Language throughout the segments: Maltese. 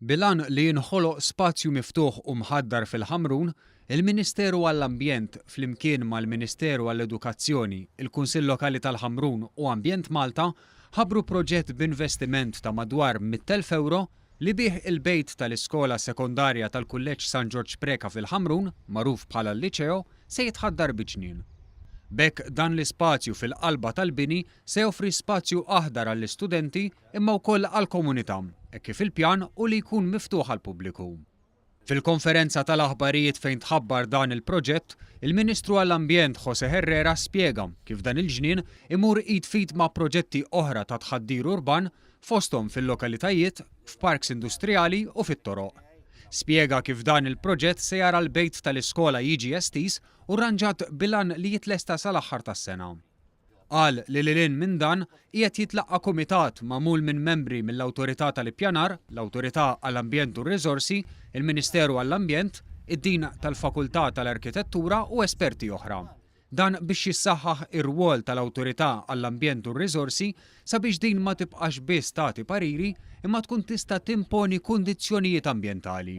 Bil-għan li jinħoloq spazju miftuħ u mħaddar fil-Ħamrun, il-Ministeru għall-Ambjent flimkien mal-Ministeru għall-Edukazzjoni, il-Kunsill Lokali tal-Ħamrun u Ambjent Malta ħabbru proġett b'investiment ta' madwar 100,000 ewro li bih il-bejt tal-iskola sekondarja tal-Kulleġġ San Ġorġ Preca fil-Ħamrun, magħruf bħala l-Liċeo, se jitħaddar bi ġnien. B'hekk dan l-ispazju fil-qalba tal-bini se joffri spazju aħdar għall-istudenti imma wkoll għall-komunità, hekk kif il-pjan hu li jkun miftuħ għall-pubbliku. Fil-konferenza tal-aħbarijiet fejn tħabbar dan il-proġett, il-Ministru għall-Ambjent José Herrera spjega kif dan il-ġnien imur id f'id ma' proġetti oħra ta' tħaddir urban fosthom fil-lokalitajiet, f'parks industrijali u fit-toroq. Spjega kif dan il-proġett se jara l-bejt tal-iskola jiġi estiż u rranġat bil-għan li jitlesta sal-aħħar tas-sena. Qal li lil hinn minn dan, qiegħed jitlaqqa' kumitat magħmul minn membri mill-Awtorità tal-Ippjanar, l-Awtorità għall-Ambjent u r-Riżorsi, il-Ministeru għall-Ambjent, id-Dean tal-Fakultà tal-Arkitettura u esperti oħra. Dan biex jissaħħaħ ir-rwol tal-Awtorità għall-Ambjent u r-Riżorsi sabiex din ma tibqax biss tagħti pariri imma tkun tista' timponi kundizzjonijiet ambjentali.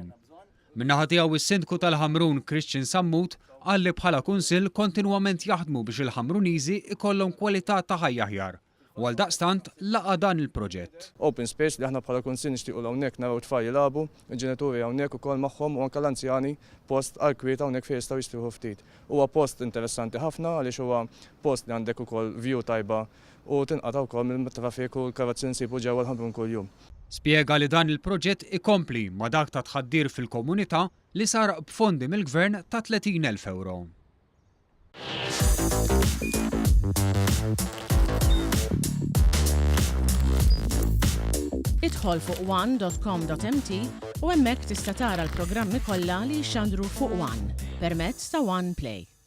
Min-naħa tiegħu is-Sindku tal-Ħamrun Christian Sammut qal li bħala Kunsill kontinwament jaħdmu biex il-Ħamruniżi jkollhom kwalità ta' ħajja aħjar u għaldaqstant laqa' dan il-proġett. Open space li aħna bħala Kunsill nixtiequ 'l hawnhekk naraw it-tfal jilagħbu, il-ġenituri hawnhekk ukoll magħhom u anke l-anzjani post għall-kwiet hawnhekk fejn jistgħu jistrieħu ftit. Huwa post interessanti ħafna għaliex huwa post li għandek ukoll view tajba u tinqata' wkoll mill-traffiku u l-karozzi li nsibu ġewwa l-Ħamrun kuljum. Spjega li dan il-proġett ikompli ma' dak ta' tħaddir fil-komunità li sar b'fondi mill-Gvern ta' 30,000 ewro. Idħol fuq one.com.mt u hemmhekk tista' tara l-programmi kollha li jixxandru fuq One permezz ta' One Play.